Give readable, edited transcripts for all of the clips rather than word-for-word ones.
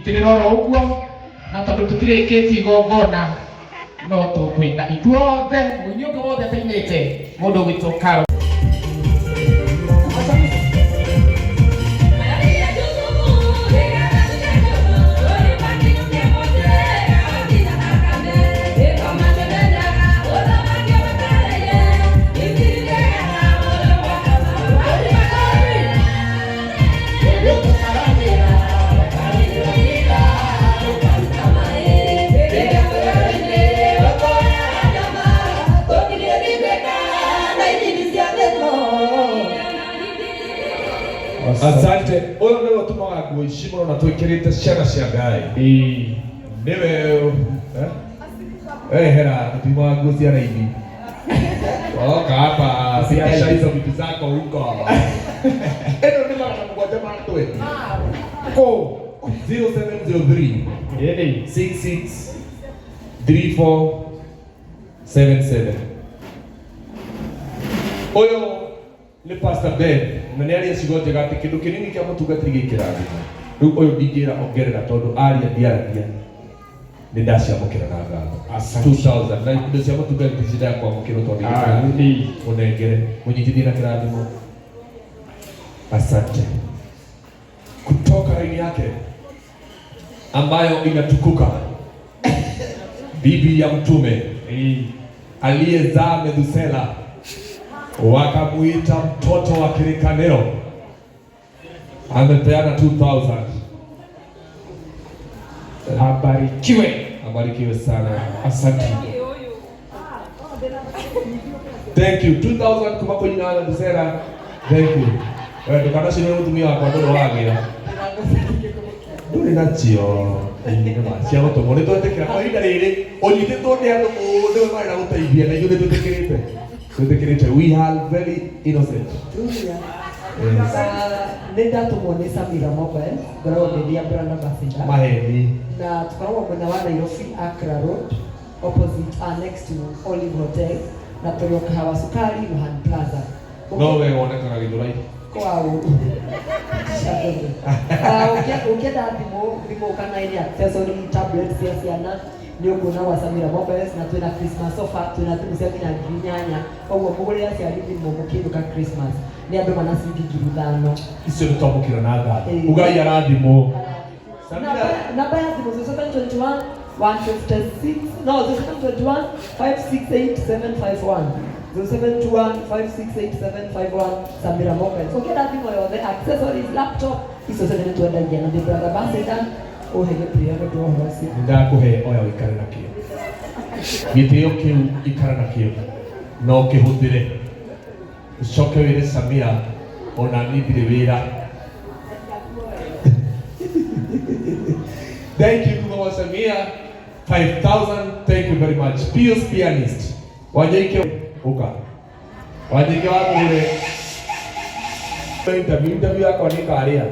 Tũnyitĩrĩre oro ũguo na tondũ tũtirĩkĩtie igongona no tũkwĩna ithuothe mũini ũngĩ wothe atainĩte mũndũ ũgwĩtwo Carol. Asante. Ũyũ nĩwe ũtumaga nguo ici mũno na twĩkĩrĩte ciana cia Ngai. Nĩwe eh? Ehera tũtiumaga nguo cia raithi. Oka hapa pitisha hizo vitu zako huko. Ĩno nĩ 700 ma 20. Kũ 0703 Ĩni. 66 34 77. Ũyũ nĩ Pastor Ben na nĩ aria ciugo njega atĩ kĩndũ kĩnini kĩa mũtungatĩri gĩ kĩrathimo. Rĩu ũyũ ndingĩra ongerera tondũ aria ndiaragia nĩ ndaciamũkĩra na ngatho. Asante. 2000 na indo cia mũtungatĩri ciendaga kwamũkĩrwo tondũ nĩ kĩrathimo. Ĩni. Mũnengere mũnyitithie na kĩrathimo. Asante. Kutoka laini yake ambayo inatukuka bibi ya mtume aliyezaa Methusela wakamuita mtoto wa kirikaniro, amepeana 2000. Abarikiwe. Abarikiwe sana. Asante. Thank you. 2000 kuma kwa nyina wa Methusela. Thank you. Wewe ndũkanacine mũtumia wakwa ndũrĩ wagĩra. Ndũrĩ nacio. Cia gũtũmwo nĩ twetĩkĩra kwa ihinda rĩrĩ ũnyitĩtwo nĩ andũ ũũ nĩwe marĩ na gũteithia na ithuĩ nĩ twĩtĩkĩrĩte. Twĩtĩkĩrĩte. We are very innocent. Julia. Yes. Nĩ ndatũmwo nĩ Samira Mobile, ngoragwo ndĩ their brand ambassador. Maheni. Na tũkoragwo mwena wa Nairobi, Accra Road, opposite next to Olive Hotel, na tũrĩ o Kahawa Sukari, Mohan Plaza. No we wonekaga Gĩthũrai. Kwao. Ũngĩenda thimũ thimũ kana any accessory tablet cia ciana nĩ ũkuona gwa Samira Mobiles na twĩna Christmas offer twĩna thimũ cia nginya 8,000 koguo mũgũrĩre aciari thimũ mũkĩinũka Christmas nĩ andũ mana ciringi 5,000. Icio nĩ twamũkĩra na ngatho. Ĩĩ. Ugai arathimwo. Samira. Namba ya thimũ 0721 156 no 0721 568 751 0721 568 751 Samira Mobiles. Ũngĩenda thimũ yothe accessories laptop icio ciothe nĩ twendagia na ndĩ brother ambassador ũhe gĩtĩo nĩ ũndũ wa ũhoro ũcio. Nĩndakũhe oya ũikare nakĩo. Gĩtĩo kĩu ikara nakĩo na ũkĩhũthĩre. Ũcoke wĩre Samira ona niĩ ndirĩ wĩra. Thank you kuma kwa Samia 5000 thank you very much. Pius pianist. Wanjike uka. Wanjike wa mũgũre. Interview interview yakwa nĩ karĩa.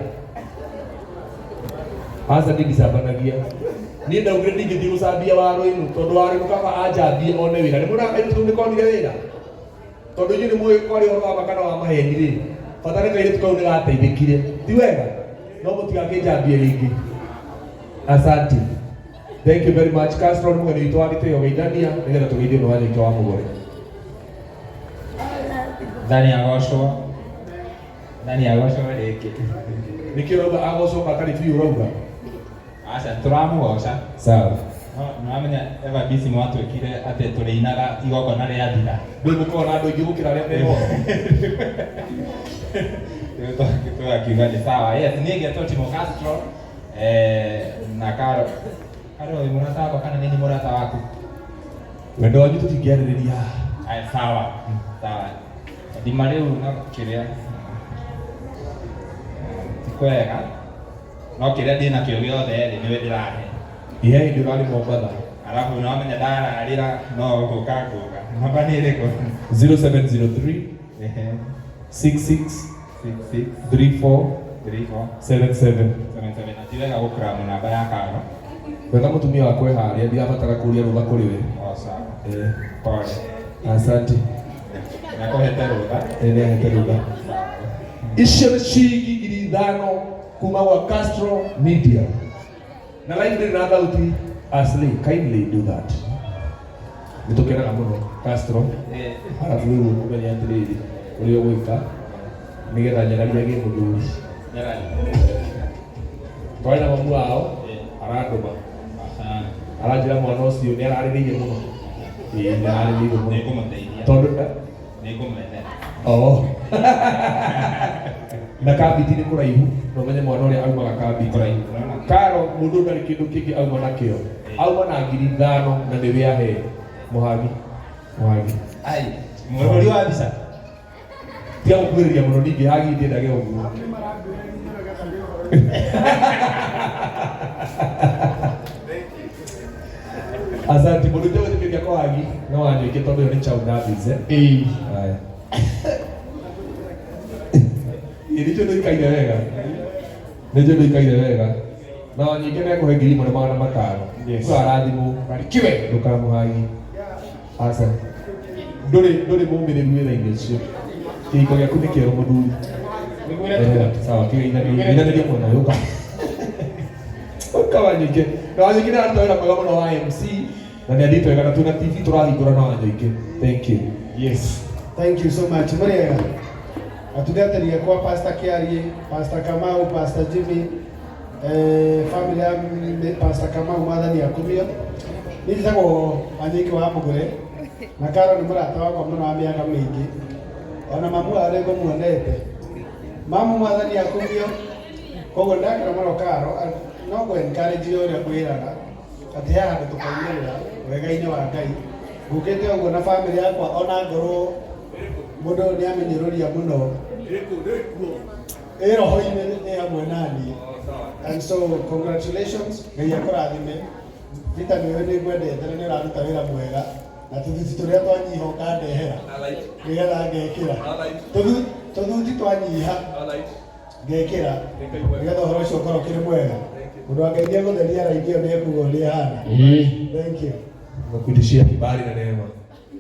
Aca ndingĩcambanagia. Niĩ ndaugire ndingĩthiĩ gũcambia waro ĩno tondũ waro ĩno kaba anjambie one wĩra. Nĩ mũraka kairĩtu kau nĩ konire wĩra? Tondũ inyuĩ nĩ mũĩ kwarĩ ũhoro wa ma kana wa maheni rĩ, bata nĩ kairĩtu kau nĩ gateithĩkire. Ti wega? No mũtigakĩnjambie rĩngĩ. Asante. Thank you very much. Castro nĩ mũgeni witũ wa gĩtĩo geithania nĩgetha tũgeithio nĩ Wanyoike wa Mũgore. Thani agocwo. Thani agocwo rĩngĩ. Nĩkĩo ũrauga agocwo atarĩ biũ ũrauga? Aca tũramũgoca. Sawa. No nĩwamenya Eva Bisi mwatwĩkire atĩ tũrĩinaga igongona rĩathira. Rĩu mũkoragwo na andũ aingĩ gũkĩra arĩa meho. Rĩu tũgakiuga nĩ sawa. Yes, niĩ ngetwo Timo Castro na Karo. Karo wĩ mũrata wakwa kana nĩ niĩ mũrata waku? Wendo wanyu tũtingĩarĩrĩria haha. Aya, sawa. Sawa. Thima rĩu na kĩrĩa ti kwega no kĩrĩa ndĩ nakĩo gĩothe rĩ nĩwe ndĩrahe. Ihe hĩndĩ ũrarĩ Mombatha. Arabu nĩwamenya ndararĩra no gũka ngũka. Namba nĩ ĩrĩkũ? 0703 66 66 34 34 77. 77 na ti wega gũkũramu namba ya Karo. Wega mũtumia wakwa e harĩa ndirabatara kũria rũtha kũrĩ we. O sawa. Eh, Pole. asante. Nĩakũhete rũtha. Eh, nĩahete rũtha. Icio nĩ ciringi 5,000 kuma gwa Castro Media. Na live ndĩrĩ na thauti. Ashley, kindly do that. Nĩ tũkenaga mũno Castro. Arabu rĩu ũkũmenya atĩrĩrĩ ũrĩa ũgwĩka nĩgetha Nyarari agĩe mũthuri. Nyarari. Twarĩ na mamu wao arandũma. Aranjĩra mwana ũcio nĩ ararĩrĩire mũno. Ĩĩ nĩ ararĩrĩire mũno. Nĩngũmũteithia. Tondũ Nĩngũmwethera. Oh. Na kambiti nĩ kũraihu na ũmenye mwana ũrĩa aumaga kambiti. Kũraihu. Karo mũndũ ndarĩ kĩndũ kĩngĩ auma nakĩo. Auma na 5,000 na nĩwe ahe. Mũhagi. Mũhagi. Ai, mũhũri wa mbica. Tiga gũkuhĩrĩria mũno ningĩ hagi ndiendage ũguo. Asante mũndũ ũtegwĩtĩkĩria kwa hagi no wanyuĩke tondũ ĩyo nĩ chau na bize. Ĩĩ. Haya. Ĩ nĩ njũĩ ndũikaire wega. Nĩ njũĩ ndũikaire wega. Na wanyuĩke nĩ ekũhe 1,500. Yes. Ũkarathimwo. Barikiwe. Ndũkamũhagi. Aca. Ndũrĩ ndũrĩ mũmĩrĩru wĩra-inĩ ũcio. Kĩhiko gĩaku nĩ kĩerũ mũthuri. Nĩguo Sawa, kĩgeithanie mwena ũyũ ũka. Ũka Wanyũike. Na Wanyũike nĩ araruta wĩra mwega mũno wa MC na nĩ athiĩte wega na twĩna TV tũrahingũra na Wanyũike. Thank you. Yes. Thank you so much. Muriega. Atungatĩri akwa Pastor Kiarie, Pastor Kamau, Pastor Jimmy, family ya Pastor Kamau mwathani akumio. Niĩ njĩtagwo Wanyũike wa Mũgũre na Karo nĩ mũrata wakwa mũno wa mĩaka mĩingĩ. Ona mamu wao nĩ ngũmuonete. Mamu mwathani akumio. Koguo ndakena mũno Karo, no ngũ encourage ũrĩa ngwĩraga atĩ he handũ tũkaumĩrĩra wega-inĩ wa Ngai. Ngũkĩte ũguo na family yakwa ona ngorwo mũndũ nĩ amenyũrũria mũno. Ĩ roho-inĩ nĩ hamwe naniĩ. And so congratulations, Ngai akũrathime. Peter nĩ nĩ ngwendete na nĩ ũraruta wĩra mwega. Na tũthuti tũrĩa twanyiha ũkandehera nĩgetha ngekĩra. Tũthuti twanyiha ngekĩra nĩgetha ũhoro ũcio ũkorwo ũkĩrĩ mwega. Mũndũ wa Ngai nĩegũtheria raini ĩyo nĩekuga ũrĩa ĩhana. Thank you. Nimekudishia kibali na neema.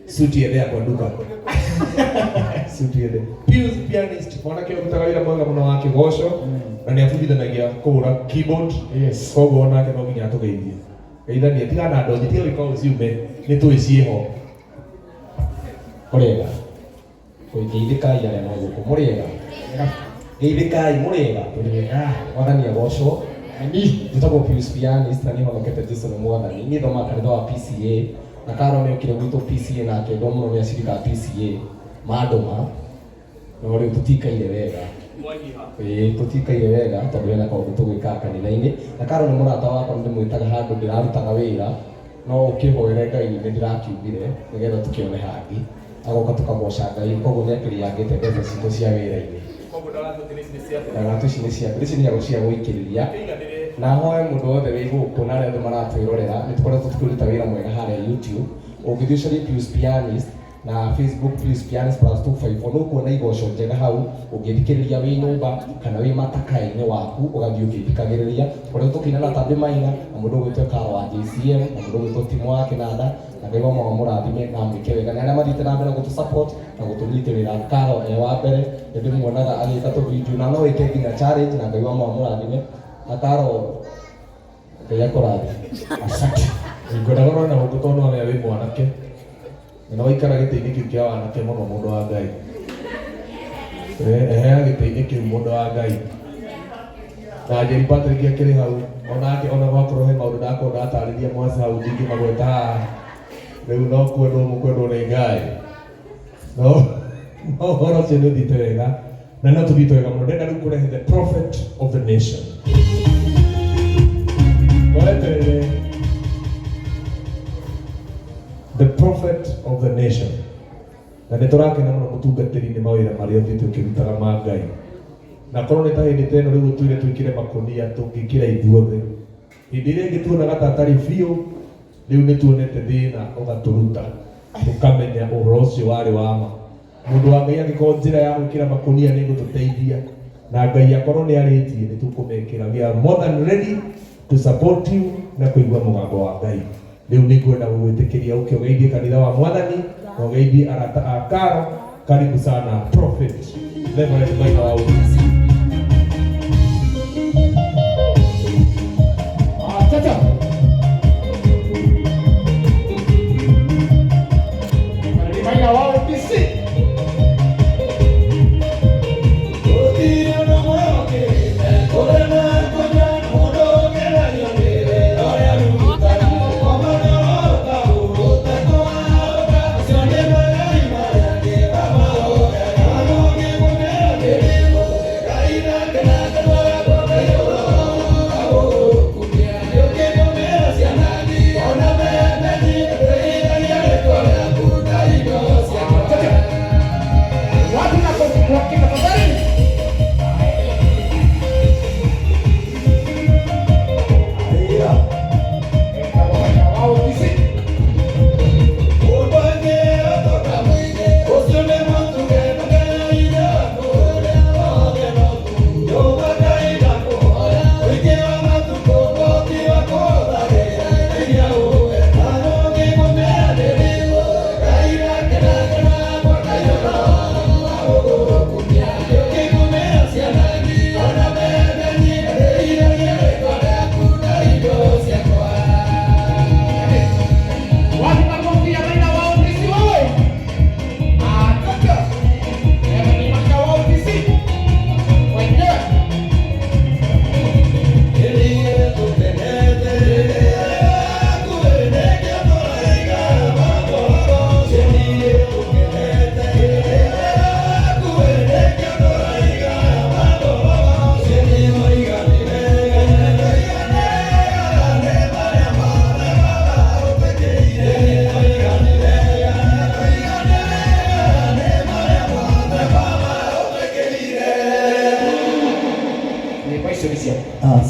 Suti endea kwa duka. Suti endea. Pius pianist, mwanake ũrutaga wĩra mwega mũno wa kĩgoco na nĩ abundithanagia kũhũra keyboard. Yes. Koguo onake no nginya atũgeithie. Geithania tiga na ndonyi tiga gwĩka ũũ ciume nĩ tũĩ ciĩho. Mũrĩega. Geithĩkai arĩa me gũkũ. Mũrĩega. Geithĩkai mũrĩega. Tũrĩega. Mwathani agocwo. Ami. Njĩtagwo Pius Pianist na nĩhonokete Jesu nĩ mwathani. Niĩ thomaga kanitha wa PCA na Karo nĩ okire gwitũ PCA na akĩendwo mũno nĩ acirika a PCA mandũma no rĩu tũtikaire wega. Ĩĩ tũtikaire wega tondũ hena kaũndũ tũgwĩkaga kanitha-inĩ na Karo nĩ mũrata wakwa nĩ ndĩmwĩtaga handũ ndĩrarutaga wĩra no ũkĩhoere Ngai nĩ ndĩrakiugire nĩgetha tũkĩone hangĩ agoka tũkagoca Ngai koguo nĩ akĩrĩangĩte mbeca citũ cia wĩra-inĩ. Ndagatu ici nĩ ciaku, ici nĩ cia gũikĩrĩria na hoe mũndũ wothe wĩ gũkũ na arĩa othe maratwĩrorera nĩ tũkoretwo tũkĩruta wĩra mwega harĩa YouTube. Ũngĩthiĩ ũcarie Pius Pianist na Facebook Pius Pianist plus 254 nĩ ũkuona igoco njega hau ũngĩthikĩrĩria wĩ nyũmba kana wĩ matakaĩ-inĩ waku ũgathiĩ ũgĩthikagĩrĩria. Tũkoretwo tũkĩina na Tambĩ Maina na mũndũ ũgwĩtwo Karo wa JCM na mũndũ ũgwĩtwo Timo wa Kĩnanda na Ngai wa mũrathime na amwĩke wega na arĩa mathiĩte na mbere gũtũ support na gũtũnyitĩrĩra. Karo e wa mbere nĩ ndĩmuonaga agĩka tũvideo na no wĩke nginya challenge na Ngai wa mũrathime na Karo Ngai akũrathime. Asante. Ngwendaga ũrore na gũkũ tondũ nĩ wamenya wĩ mwanake. Na waikara gĩtĩ-inĩ kĩu kĩa wanake mũno mũndũ wa Ngai. Eheana gĩtĩ-inĩ kĩu mũndũ wa Ngai. Na Njeri Patrick akĩrĩ hau onake ona gwakorwo he maũndũ ndakorwo ndatarĩria mwaca hau ndingĩmagweta haha. Rĩu no kwendwo mũkwendwo nĩ Ngai. No ũhoro ũcio nĩ ũthiĩte wega na no tũthiĩte wega mũno. Ndĩrenda rĩu kũrehe the prophet of the nation. Weterere the prophet of the nation. Na nĩ tũrakena mũno mũtungatĩri nĩ mawĩra marĩa ũthiĩte ũkĩrutaga ma Ngai. Na korwo nĩ ta hĩndĩ ta ĩno rĩu ũtwĩre twĩkĩre makũnia tũngĩkĩra ithuothe. Hĩndĩ ĩrĩa ĩngĩ tuonaga ta atarĩ biũ, rĩu nĩ tuonete thĩna ũgatũruta tũkamenya ũhoro ũcio warĩ wa ma. Mũndũ wa Ngai angĩkorwo njĩra ya gwĩkĩra makũnia nĩ ĩgũtũteithia na Ngai akorwo nĩ arĩtie nĩ tũkũmekĩra. We are more than ready to support you na kũigua mũgambo wa Ngai. Rĩu nĩ ngwenda gũgwĩtĩkĩria ũke ũgeithie kanitha wa Mwathani na ũgeithie arata a Karo. Karibu sana Prophet Reverend Maina wa Ulinzi.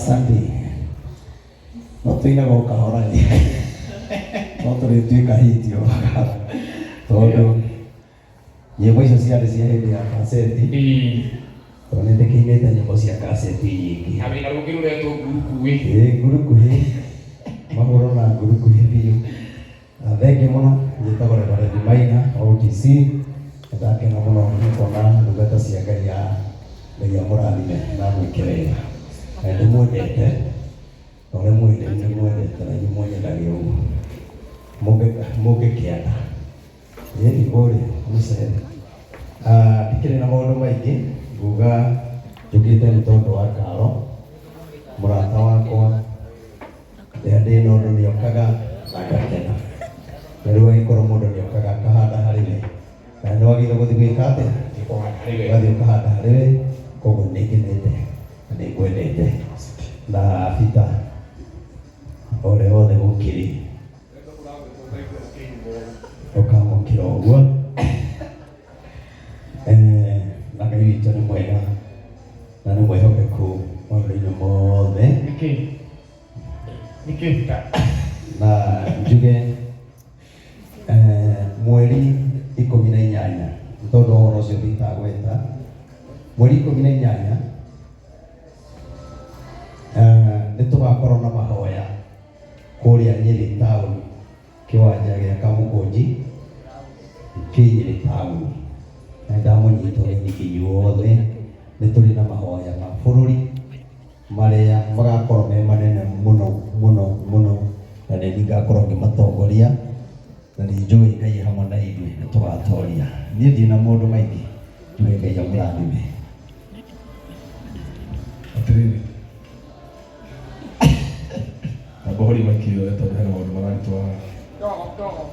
Asante. No tũinaga o kahora ĩ. No tũrĩtuĩka hiti o tondũ nyĩmbo icio ciarĩ cia hĩndĩ ya kaseti. Tondũ nĩ ndĩkĩinĩte nyĩmbo cia kaseti nyingĩ. Na wĩna rũngĩ rũretwo ngurukuĩ. Ĩĩ ngurukuhĩ mahũro na ngurukuhĩ biũ. Na thengiũ mũno, njĩtagwo Reverend Maina wa OTC. Nĩndakena mũno nĩ kuona ndungata cia Ngai ya Ngai amũrathime na amwĩke wega. Na nĩndĩmwendete ta ũrĩa mũĩ nĩndĩmwendete na inyuĩ mũnyendage ũguo. Mũke kĩanda. Ĩĩ kũrĩa mũcere. Ndikĩrĩ na maũndũ maingĩ nguga njũkĩte nĩ tondũ wa Karo mũrata wakwa rĩrĩa ndĩna ũndũ nĩokaga na ngakena. Na rĩu angĩkorwo mũndũ nĩokaga akahanda harĩ we, na nĩ wagĩrĩirwo gũthiĩ gwĩka atĩa? Ũgathiĩ ũkahanda harĩ we. Koguo nĩ ngenete na nĩ ngwendete. Na Peter ũrĩa wothe gũkĩrĩ ũkamũkĩra ũguo. Na Ngai witũ nĩ mwega na nĩ mwĩhokeku maũndũ-inĩ mothe. Nĩkĩ? Nĩkĩ Peter? Na njuge mweri 18 nĩ tondũ wa ũhoro ũcio Peter agweta, mweri 18 nĩ tũgakorwo na mahoya kũrĩa Nyĩrĩ taũni kĩwanja gĩa Kamũkũnji kĩ Nyĩrĩ taũni. Na nĩndamũnyita ũgeni inyuothe, nĩ tũrĩ na mahoya ma bũrũri marĩa magakorwo me manene mũno mũno mũno, na nĩ niĩ ngakorwo ngĩmatongoria, na nĩ njũĩ Ngai e hamwe na ithuĩ nĩ tũgatoria. Niĩ ndirĩ na maũndũ maingĩ, njuge Ngai amũrathime. Atĩrĩrĩ, amba horie maiki ĩyo tondũ hena maũndũ mararutwo haha.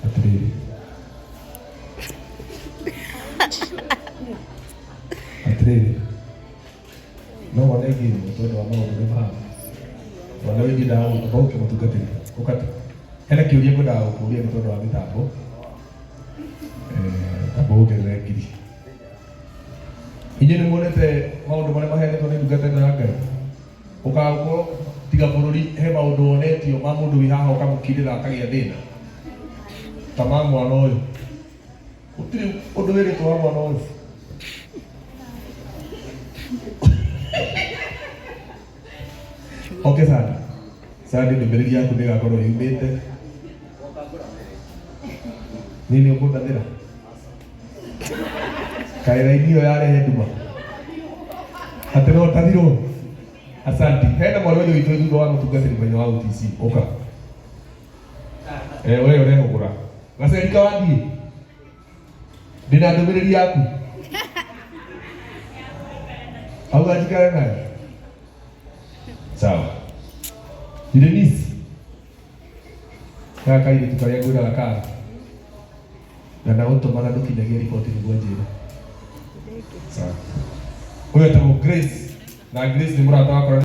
Atĩrĩrĩ, atĩrĩrĩ, no wone ngĩrwo tondũ wa maũndũ ũrĩa mahana. Wona wĩ ngĩendaga gũka ũke mũtungatĩri, ũka tu. Hena kĩũria ngwendaga gũkũria nĩ tondũ wa mĩtambo. Tamba wongerere ngiri. Inyuĩ nĩ muonete maũndũ marĩa maheanĩtwo nĩ ndungata ĩno ya Ngai? Ũkagũkorwo tiga bũrũri he maũndũ wonetio ma mũndũ wĩ haha ũkamũkirĩra akagĩa thĩna ta ma mwana ũyũ. Gũtirĩ ũndũ wĩrĩtwo wa mwana ũyũ. Okay, Sandy. Sandy, ndũmĩrĩri yaku nĩ ĩgakorwo yumĩte. Niĩ nĩ ũkũndathĩra. Kaĩ raini ĩyo yarehe nduma. Atĩ no ndathirwo. Asanti. Hena mwarĩ wa ithe witũ thutha wa mũtungatĩri mũnene wa OTC. Ũka. Eh, we ũrehũgũra. Gaceri kawathiĩ. Ndĩna ndũmĩrĩri yaku. Auga njikare nayo. Sawa. Denise. Gaka kairĩtu karĩa ngwĩraga kara. Na ndagũtũma na ndũkinyagia riboti nĩguo njĩre. Sawa. Ũyũ etagwo Grace. Na Grace nĩ mũrata wakwa.